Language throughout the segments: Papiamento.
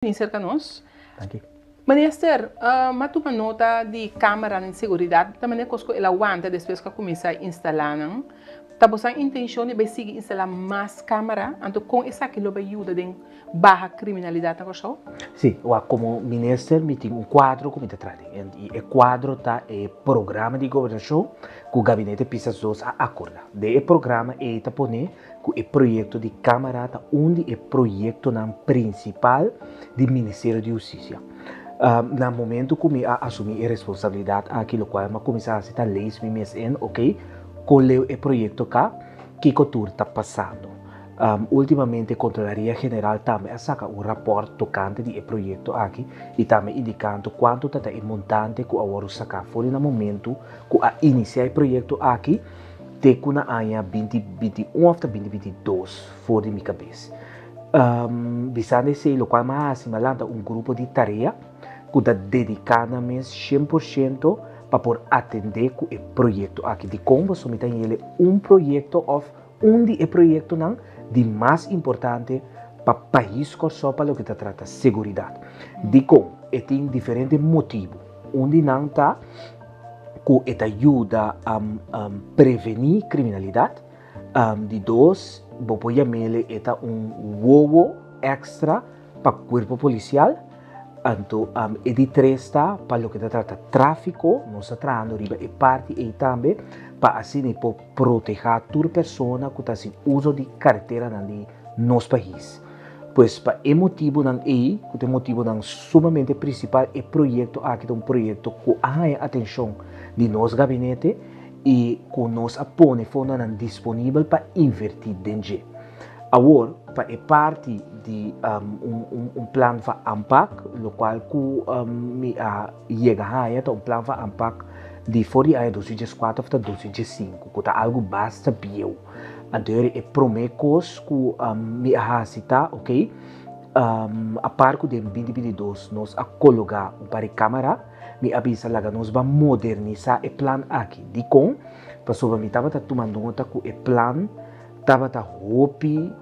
Bini serka nos. Danki. Minister, m'a tuma nota di cameranan di seguridad ta manera cos cu el a wanta despues cu a cuminsa instala nan. Ta boso intencion di bay sigui instala mas camera? Anto con esaki lo bay yuda den baha criminalidad na Corsou? Si, wak como minister mi tin un cuadro cu mi ta traha den y e cuadro ta e programa di gobernacion cu Gabinete Pisas dos a acorda. Den e programa ey ta pone ku e proyekto di Kámara ta un di e proyektonan prinsipal di Ministerio di Hustisia. Na momentu ku mi a asumí e responsabilidat aki lokual mi a kuminsá hasi ta lees mi mes in, oke, kon leu e proyekto ka, kiko tur ta pasando. Últimamente Kontrolaria General tambe a saka un rapòrt tokante di e proyekto aki i tambe indikando kuantu ta ta e montante ku a wòrdu saká for di na momentu ku a inisiá e proyekto aki te ku na aña binti binti un òf ta binti binti dos for di mi kabes. Bisando esei lokual mi a hasi mi a lanta un grupo di tarea ku ta dediká nan mes 100% pa por atendé ku e proyekto aki. Dikon? Pasobra mi ta yele un proyekto òf un di e proyektonan di mas importante pa pais Kòrsou pa loke ta trata seguridat. Dikon? E tin diferente motibu. Un di nan ta ku e ta yuda prevení kriminalidat. Di dos, bo por yam'ele e ta un wowo èkstra pa kuerpo polisial. Anto e di tres ta pa loke ta trata tráfiko, nos ta trahando riba e parti ei tambe pa asina e por protehá tur persona ku ta hasi uso di kareteranan di nos pais. Pues pa e motibunan ei, ku ta e motibunan sumamente prinsipal, e proyekto aki ta un proyekto ku a haña atenshon di nos gabinete i ku nos a pone fondonan disponibel pa invertí den dje. Awor, pa e parti di un plan van aanpak, lokual ku mi a yega haña ta un plan van aanpak di for di aña 2014 òf ta 2015, ku ta algu basta bieu. Anto e promé kos ku mi a hasi ta, ok, apart ku den 2022 nos a kologá un par di kámara, mi a bisa laga nos ban modernisá e plan aki. Dikon? Pasobra mi tabata tuma nota ku e plan tabata hopi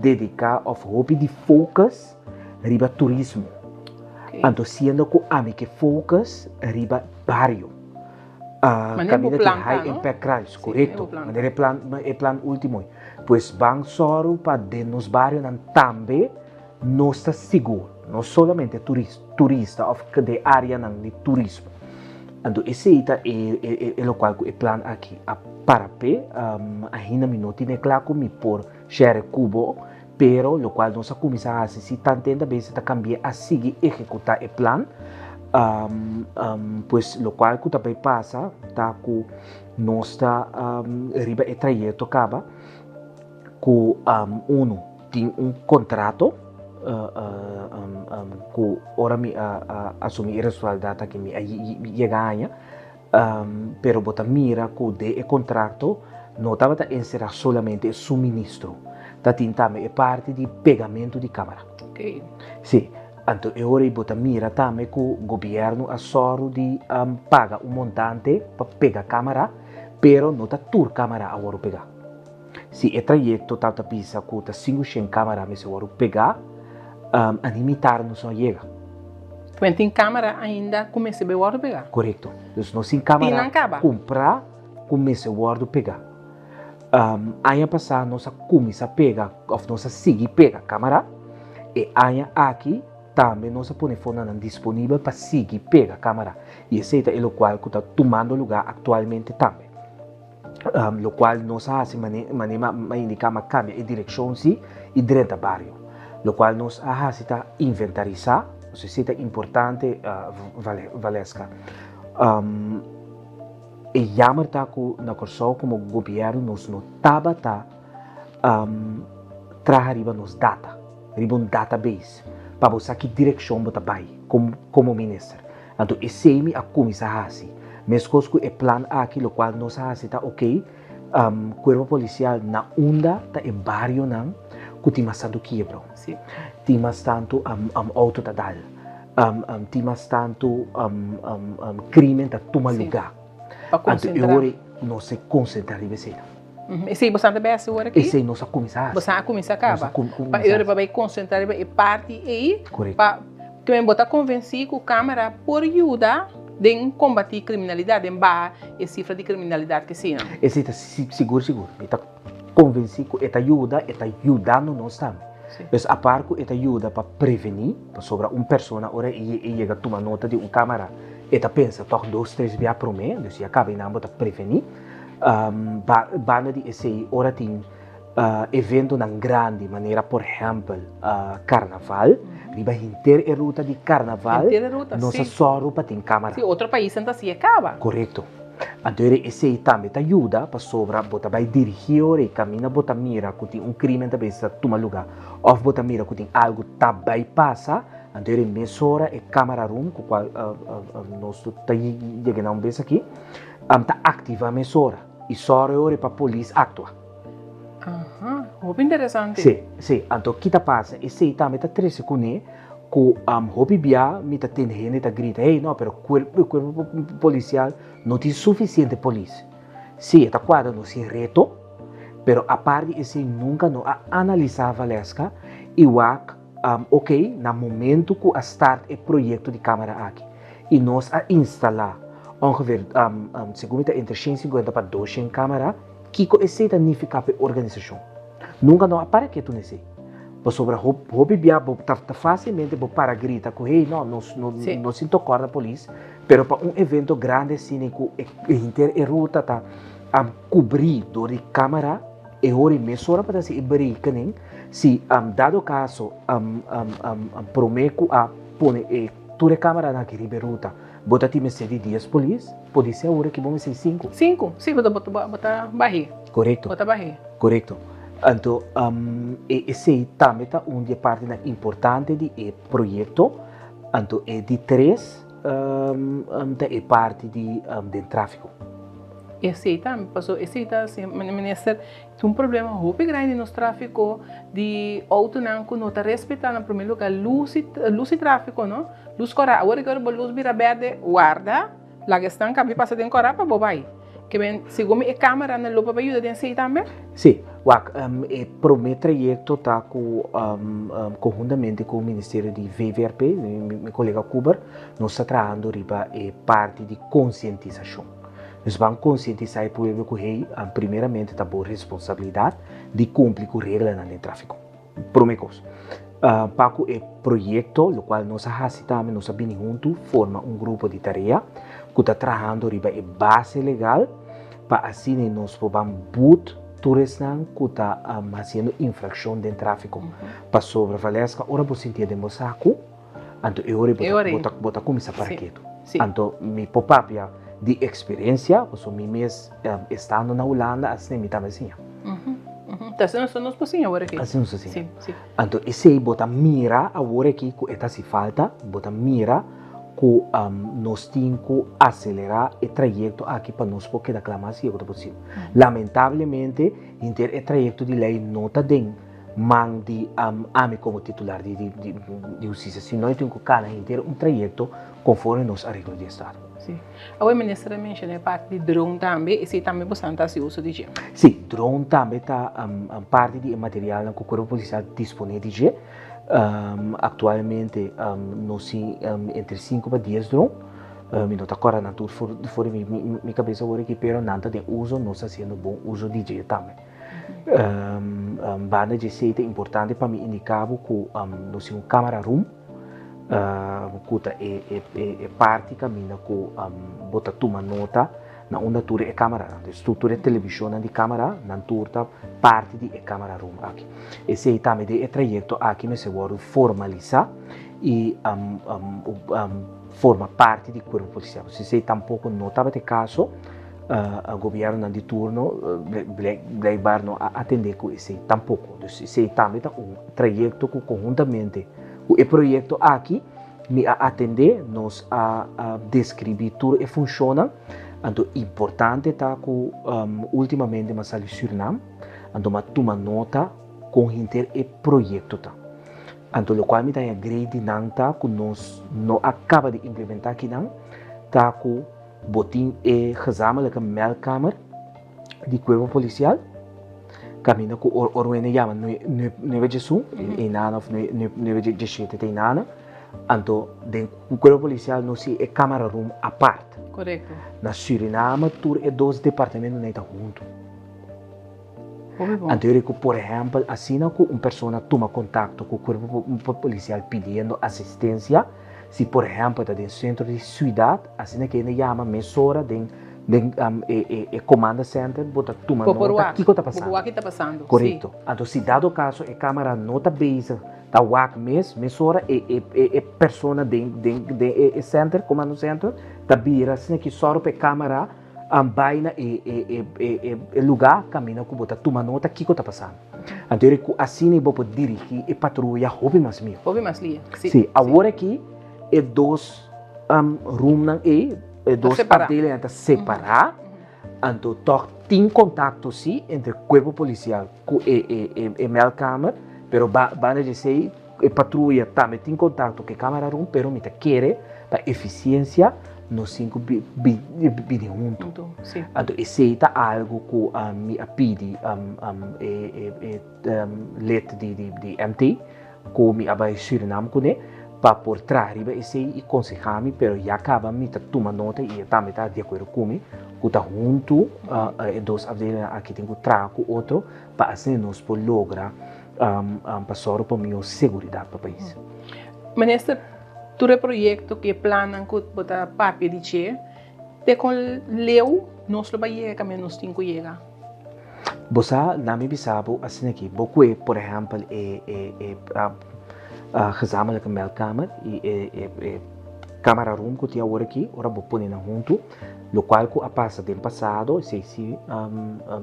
dediká òf hopi di focus riba turismo. Anto siendo ku ami ke focus riba bario. Manera bo Kaminda di plan high ta, no? impact crimes, Sí, manera korekto. bo plan ta. Manera e plan, e plan último. Pues ban sòru pa den nos barionan tambe nos ta sigur, no solamente turis, turista òf den áreanan di turismo. Anto esei ta e, e, e lokual ku e plan aki a para p'e. Ainda mi no tine kla ku mi por share ku bo, Pero locual nos a cuminsa haci si tantenta bes ta cambia a sigui ehecuta e plan. Pues locual cu ta bay pasa ta cu nos ta riba e trayecto caba cu uno tin un contrato cu ora mi a asumi e responsabilidad aki mi a yega haña. Pero bo ta mira ku den e kontrakto no tabata enserá solamente e suministro, ta tin tambe e parti di pegamentu di kámara. Sí, anto e ora ei bo ta mira tambe ku gobièrnu a sòru di paga un montante pa pega kámara, pero no ta tur kámara a wòrdu pegá. Si e trayekto tabata bisa ku ta 500 kámara mester wòrdu pegá, a ni mitar nos no a yega. Wen tin kámara ainda ku mester bai wòrdu pegá? Korekto. Dus nos tin Tin kámara nan kaba? kumprá ku mester wòrdu pegá. Aña pasá nos a kuminsá pega òf nos a sigui pega kámara. E aña aki tambe nos a pone fondonan disponibel pa sigui pega kámara. I esei ta e lokual ku ta tumando lugá aktualmente tambe. Lokual nos a hasi mane mane ma indiká ma kambia e direkshon si i drenta bario. Lokual nos a hasi ta inventarisá, nos esei ta importante Valeska. E yamer ta ku na Kòrsou komo gobièrnu nos no tabata traha riba nos data, riba un database pa bo sa ki direkshon bo ta bai komo minister. Anto esei mi a kuminsá hasi. Meskos ku e plan aki lokual nos a hasi ta oke, Kuerpo Polisial na unda ta e barionan ku tin mas tantu kiebro, tin mas tantu outo ta dal, tin mas tantu krimen ta tuma lugá. Anto e ora nos a konsentrá riba esei. Esei boso ta bes awor aki? Esei nos a kuminsá hasi. Boso a kuminsá kaba. Nos a kuminsá. Pa e ora bai konsentrá riba e parti ei. Korekto. Pa ke bo ta konvensí ku kamera por yuda den kombatí kriminalidat, den baha e sifra di kriminalidat ke siña. Esei ta sigur sigur. Mi ta konvensí ku e ta yuda, e ta yudando nos tambe. Pues apart ku e ta yuda pa prevení, pasobra un persona ora e yega tuma nota di un kamera e ta pensa tòg dos tres bia promé, dus ya kaba einan bo ta prevení. Banda di esei ora tin eventonan grandi manera por ehèmpel karnaval, riba henter e ruta di karnaval nos a sòru pa tin kamera. Si otro paisnan ta hasi e kaba. Korekto. Anto esei tambe ta yuda pasobra bo ta bai dirigí ora i kaminda bo ta mira ku tin un krimen ta bisa tuma lugá òf bo ta mira ku tin algu ta bai pasa, anto mesora e kamera room ku kual nos ta yega na un bes aki, ta aktivá mesora i sòru e ora pa polis aktua. Aha, hopi interesante. Sí, sí. Anto ki ta pasa? Esei tambe ta trese kuné ku hopi bia mi ta tende hende ta grita, hey no, pero kuerpo polisial no tin sufisiente polis. Sí, e ta kuadra nos sin reto, pero apart di esei nunka no a analisá Valesca i wak Ok, na momento cu a start e proyecto di camera aki y nos a instala ongeveer, segun mi ta entre 150 pa 200 camera, kico esey ta nifica pa e organisacion? Nunca no a para ketu na esey. Pasobra hopi bia bo ta facilmente bo para grita cu hey no, nos no sinto corda polis, pero pa un evento grandi asina cu henter e ruta ta cubri door di camera, E ora i mesora pa ta hasi e berekening si dado kaso prome ku a pone e tur e kameranan aki riba e ruta bo ta tin mester di dies polis, podise awor aki bo mester di sinku. Sinku, si bo ta bahe. Korekto. Bo ta bahe. Korekto. Anto esei tambe ta un di e partinan importante di e proyekto. Anto e di tres ta e parti di den trafiko. Esei tambe, paso esei ta si minister ta un problema hopi grandi den nos trafiko di outonan ku no ta respetá na prome lugar lus lus di trafiko no, lus kòrá awor ku bo lus bira bèrdè warda laga esnan kabi pasa den kòrá pa bo bai ke men segun mi e kameranan lo por bai yuda den esei tambe. Si, wak e prome trayekto ta ku konhuntamente ku ministerio di VVRP mi kolega Cuber nos ta trahando riba e parti di konsientisashon. Nos ban konsientisá e pueblo ku hey, primeramente ta bo responsabilidat di kumpli ku reglanan den tráfiko. Promé kos. Pa ku e proyekto, lokual nos a hasi tambe, nos a bini huntu forma un grupo di tarea ku ta trahando riba e base legal pa asina nos por ban but tur esnan ku ta hasiendo infrakshon den tráfiko. Pasobra, Valeska, ora bo sintié den bo saku, Anto e ora bo ta kuminsá para ketu. Anto mi por papia di eksperensia, pasobra mi mes estando na Hulanda asina mi tambe siña. Asina nos por siña awor aki. Asina nos ta siña. Anto esei bo ta mira awor aki ku e ta hasi falta, bo ta mira ku nos tin ku aselerá e trayekto aki pa nos por keda kla mas yego ta posibel. Lamentablemente henter e trayekto di lei no ta den Man di ami komo titular di di hustisia si no e tin ku kana henter un trayekto konforme nos areglo di estado. Si. Awor e minister a menshona e parti di drone tambe, esei tambe boso ta hasi uso di dje? Si, drone tambe ta parti di e materialnan ku Kuerpo Polisial dispone di dje. Aktualmente nos tin entre sinku pa dies drone. Mi no ta kòrda nan tur for di mi kabes awor aki, pero nan ta den uso, nos ta hasiendo bon uso di dje tambe. Banda dje esei ta importante pa mi indiká bo ku nos tin un kamera room ku ta e parti kaminda ku bo ta tuma nota na unda tur e kameranan. Dus tur e televishonnan di kamera nan tur ta parti di e kamera room aki. Esei tambe den e trayekto aki mester wòrdu formalisá i forma parti di kuerpo polisial. Esei tampoko no tabata e kaso. Gobiernonan di turno blijkbaar no a atende ku esei tampoko. Dus esei tambe ta un trayekto ku konhuntamente ku e proyekto aki mi a atende, nos a deskribí tur e funshonnan. Anto importante ta ku ultimamente mi a sali Sürnam, anto mi a tuma nota kon henter e proyekto ta. Anto lokual mi ta haña grei di nan ta ku nos no a kaba di implementá kinan ta ku Bo tin e gezamenlijke meldkamer di Cuerpo Policial. Kaminda ku ora un hende yama nuebe djesun einan òf nuebe djeshete ta einan, anto den kuerpo polisial nos tin e kamera room apart. Korekto. Na Suriname tur e dos departamentonan ta huntu. Hopi bon. Anto yori ku por ehèmpel asina ku un persona tuma kontakto ku kuerpo polisial pidiendo asistensia, si por ehèmpel ta den sentro di siudat, asina ku hende yama mesora den den e comanda center bo ta tuma nota kiko ta pasando. Bo por wak kiko ta pasando. Korekto. Anto si dado kaso e kamera no ta bezig ta wak mes, mesora e e e persona den den den e center, comando center, ta bira asina ki sòru pa e kamera bai na e e e e lugá kaminda ku bo ta tuma nota kiko ta pasando. Anto eri ku asina bo por dirigí e patruya hopi mas mihó. Hopi mas lihe, si. Si, awor aki e dos roomnan ei, e dos afdelingnan ta separá, anto tòg tin kontakto si entre kuerpo polisial ku e e e meldkamer, pero banda di esei E patruya tambe tin kontakto ku e kamera rond, pero mi ta kere pa efisiensia nos tin ku bini huntu. Anto esei ta algu ku mi a pidi e lid di MT ku mi a bai Surinam kuné pa por traha riba esei i konsehá mi, pero ya kaba mi ta tuma nota i e tambe ta di akuerdo ku mi ku ta huntu e dos afdelingnan aki tin ku traha ku otro pa asina nos por logra pa sòru pa mihó seguridat pa pais. Minister, tur e proyekto ku e plannan ku bo ta papia di dje, te kon leu nos lo bai yega kaminda nos tin ku yega? Bo sa, na mi bisa bo asina aki, bo kue por ehèmpel e e gezamenlijke meldkamer i e e kamera room ku tin awor aki, ora bo pone nan huntu, lokual ku a pasa den pasado, esei si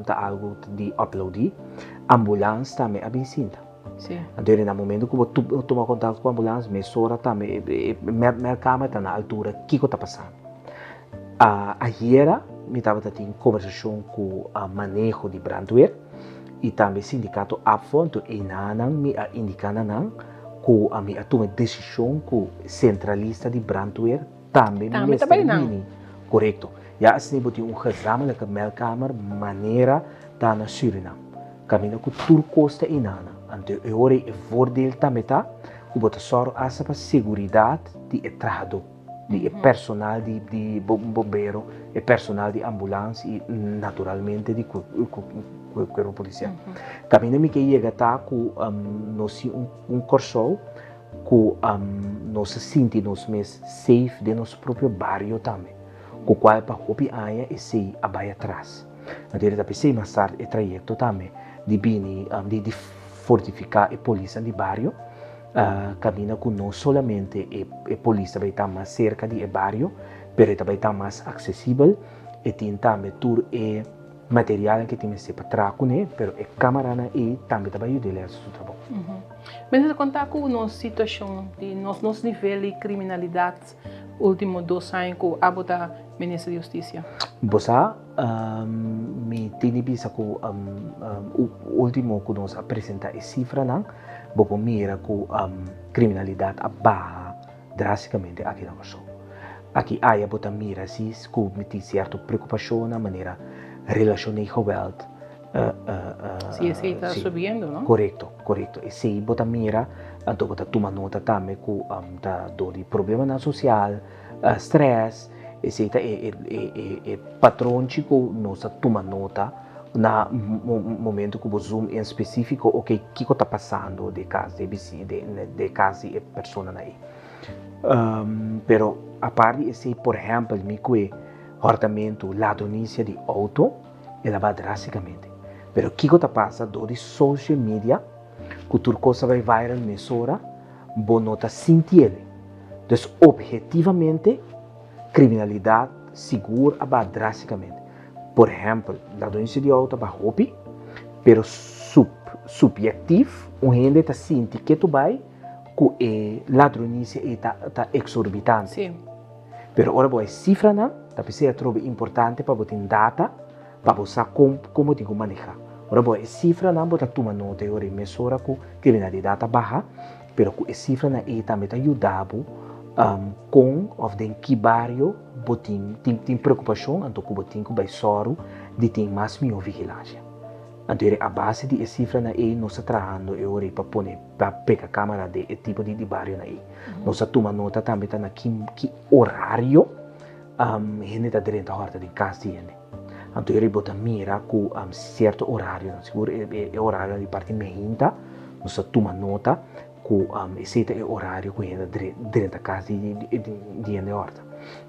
ta algu di aplaudí. Ambulans tambe a bin sinta. Sí. Anto na momento ku bo tuma kontakto ku ambulans, mesora tambe e meldkamer ta na altura kiko ta pasando. Ayera mi tabata tin kombersashon ku maneho di brandweer i tambe sindikato ABVO, anto einanan mi a indiká na nan ku mi a tuma e desishon ku sentralista di brandweer tambe mester bini. Korekto. Ya asina bo tin un gezamenlijke meldkamer manera ta na Surinam. Kaminda ku tur kos ta inana. Anto e ora ei e voordeel tambe ta ku bo ta sòru asta pa seguridat di e trahadó, di e personal di di bombero, e personal di ambulans i naturalmente di kuerpo polisial. Kaminda mi ke yega ta ku nos tin un Kòrsou ku nos ta sinti nos mes safe den nos propio bario tambe, ku kual pa hopi aña esei a bai atras. Anto e ta p'esei mas tard e trayekto tambe di bini di di fortifiká e polisnan di bario, kaminda ku no solamente e e polis ta bai ta mas serka di e bario, pero e ta bai ta mas aksesibel, e tin tambe tur e materialnan ku e tin mester pa traha kuné, pero e kamaranan ei tambe ta bai yuda el hasi su trabou. Mester konta ku nos situashon di nos nos nivel di kriminalidat Ultimo dos aña ku abo ta Minister di Hustisia. Bo sa, mi tin di bisa ku ultimo ku nos a presenta e sifranan, bo por mira ku kriminalidat a baha drastikamente aki na Kòrsou. Aki aya bo ta mira si ku mi tin sierto preokupashonnan manera relashoné geweld. Si esei ta subiendo, no? Korekto, korekto. Esei bo ta mira, anto bo ta tuma nota tambe ku ta dor di problemanan sosial, strès, esei ta e e e patronchi ku nos ta tuma nota na momento ku bo zoom in spesífiko, oke, kiko ta pasando den kas di e bisi, den kas di e personanan ei. Pero apart di esei, por ehèmpel, mi ku e hòrtamentu, ladronisia di outo, El a baha drásticamente. Pero kiko ta pasa dor di social media ku tur kos ta bai viral mesora, bo no ta sintiele. Dus obhetivamente kriminalidat sigur a baha drásticamente. Por ehèmpel, ladronisia di outo a baha hopi, pero sub subyektief un hende ta sinti ketu bai ku e ladronisia ei ta ta eksorbitante. Sí. Pero ora bo a e sifranan, ta p'esei atrobe importante pa bo tin data pa bo sa kon kon bo tin ku maneha. Ora bo a e sifranan bo ta tuma nota e ora ei mesora ku kriminalidat a baha, pero ku e sifranan ei tambe ta yuda bo kon òf den ki bario bo tin tin tin preokupashon anto ku bo tin ku bai sòru di tin mas mihó vigilansia. Anto a base di e sifranan ei nos ta trahando e ora ei pa pone pa pega kamera den e tipo di barionan ei. Nos a tuma nota tambe ta na ki ki orario hende ta drenta hòrta den kas di hende. Anto eri bo ta mira ku sierto orarionan, sigur e orarionan di parti meinta, nos ta tuma nota ku esei ta e orario ku hende ta drenta kas di di hende hòrta.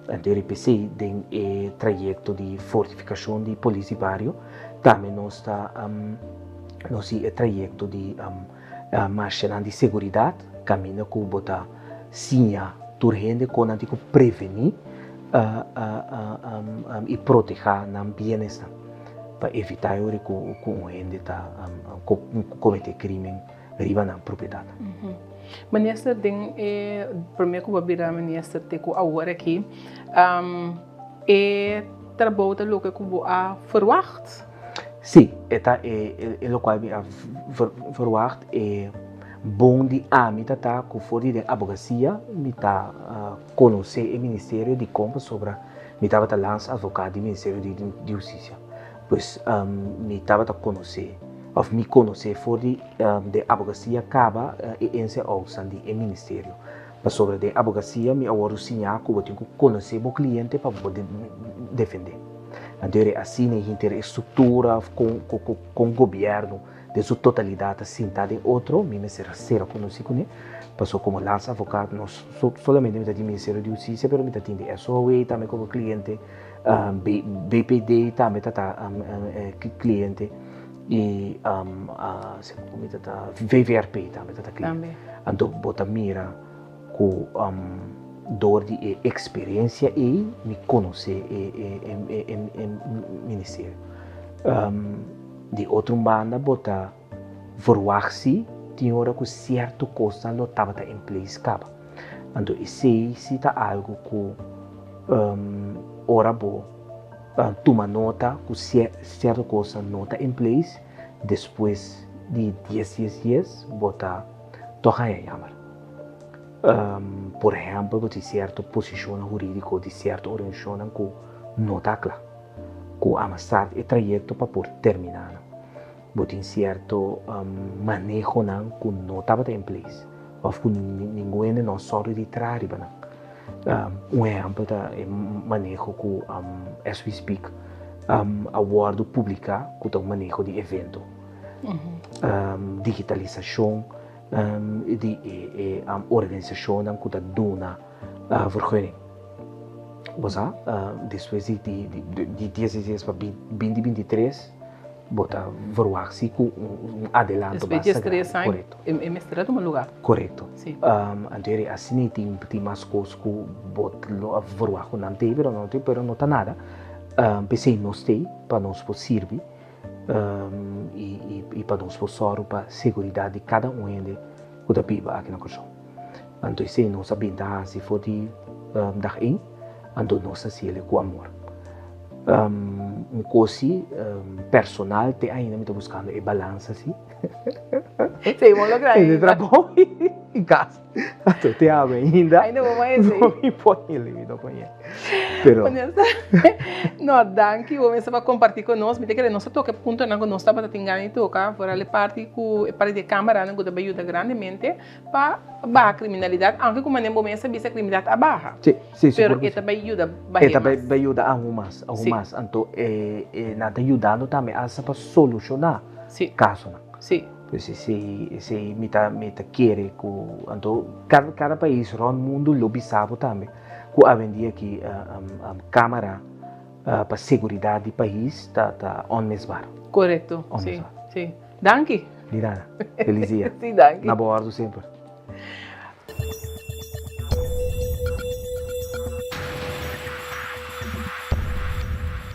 Anto eri p'esei den e trayekto di fortifikashon di polis di bario tambe nos ta nos tin e trayekto di marshanan di seguridat kaminda ku bo ta siña tur hende kon nan tin ku prevení i protehá nan bienesnan pa evitá e ora ku un hende ta kometé krimen riba nan propiedatnan. Minister, den e promé ku bo a bira minister te ku awor aki, e trabou ta loke ku bo a ferwagt? Sí, e ta e lokual mi a verwagt. E bon di ami ta ta ku for di den abogasia mi ta konosé e ministerio dikon pasobra mi tabata lans advokat di ministerio di hustisia. Pues mi tabata konosé òf mi konosé for di den abogasia kaba e ins en outsnan di e ministerio. Pasobra den abogasia mi a wòrdu siñá ku bo tin ku konosé bo kliente pa bo por defendé. Anto e asina e henter e struktura kon kon gobièrnu den su totalidat ta sinta den otro, mi mester a sera konosí kuné. Pasobra komo lans avokat no solamente mi ta tin Ministerio di Hustisia pero mi ta tin di SOAW tambe komo kliente, BPD tambe ta ta kliente i mi ta ta VVRP tambe ta ta kliente. Anto bo ta mira ku dor di e eksperensia ei mi konosé e ministerio. Di otro un banda bo ta verwagt si tin ora ku sierto kosnan lo tabata in place kaba. Anto esei si ta algu ku ora bo tuma nota ku sierto kosnan no ta in place despues di dies dies dies bo ta tòg haña yammer. Por ehèmpel bo tin sierto posishonnan hurídiko di sierto organisashonnan ku no ta kla, ku a start e trayekto pa por terminá nan. Bo tin sierto manehonan ku no tabata in place òf ku ningun hende no a sòru di traha riba nan. Un ehèmpel ta e maneho ku as we speak a wòrdu publiká ku ta un maneho di evento. Digitalisashon di e organisashonnan ku ta duna vergunning. Bo sa, despues di dies dies pa binti 23 bo ta verwagt si ku un adelanto basta grandi. Korekto. E mester a tuma lugar. Korekto. Anto eri asina tin mas kos ku bo lo a verwagt ku nan tei pero no ta nada. P'esei nos tei pa nos por sirbi. I pa nos por sòru pa seguridat di kada un hende ku ta biba aki na Kòrsou. Anto esei nos a bin ta hasi for di dag ein, anto nos ta hasiel ku amor. Un kos si personal te ainda mi ta buskando e balansa si. Sí, bo logra ainda. Entre trabou i kas. Anto te awe ainda. Ainda bo por hasi. No mi por heli, mi no por heli. Pero. No, danki bo mester pa comparti cu nos. Mi ta kere nos a toca e puntonan cu nos tabata tin gana di toca. Vooral e parti cu e parti di e cameranan cu ta bay yuda grandemente pa baha criminalidad. Aunke cu manera bo mes a bisa criminalidad a baha. Si, si, sigur Pero e ta bay yuda bahe mas. E ta bay yuda aun mas, aun mas. Anto e nan ta yudando tambe hasta pa soluciona casonan. Si. Pues esei, esei mi ta, mi ta kere ku, anto kada, kada pais rònt mundu lo bisa bo tambe ku awendia aki kamera pa seguridat di pais ta, ta onmisbaar. Korekto, si, si. Danki. Di nada. Felis dia. Si, danki. Na bo òrdu semper.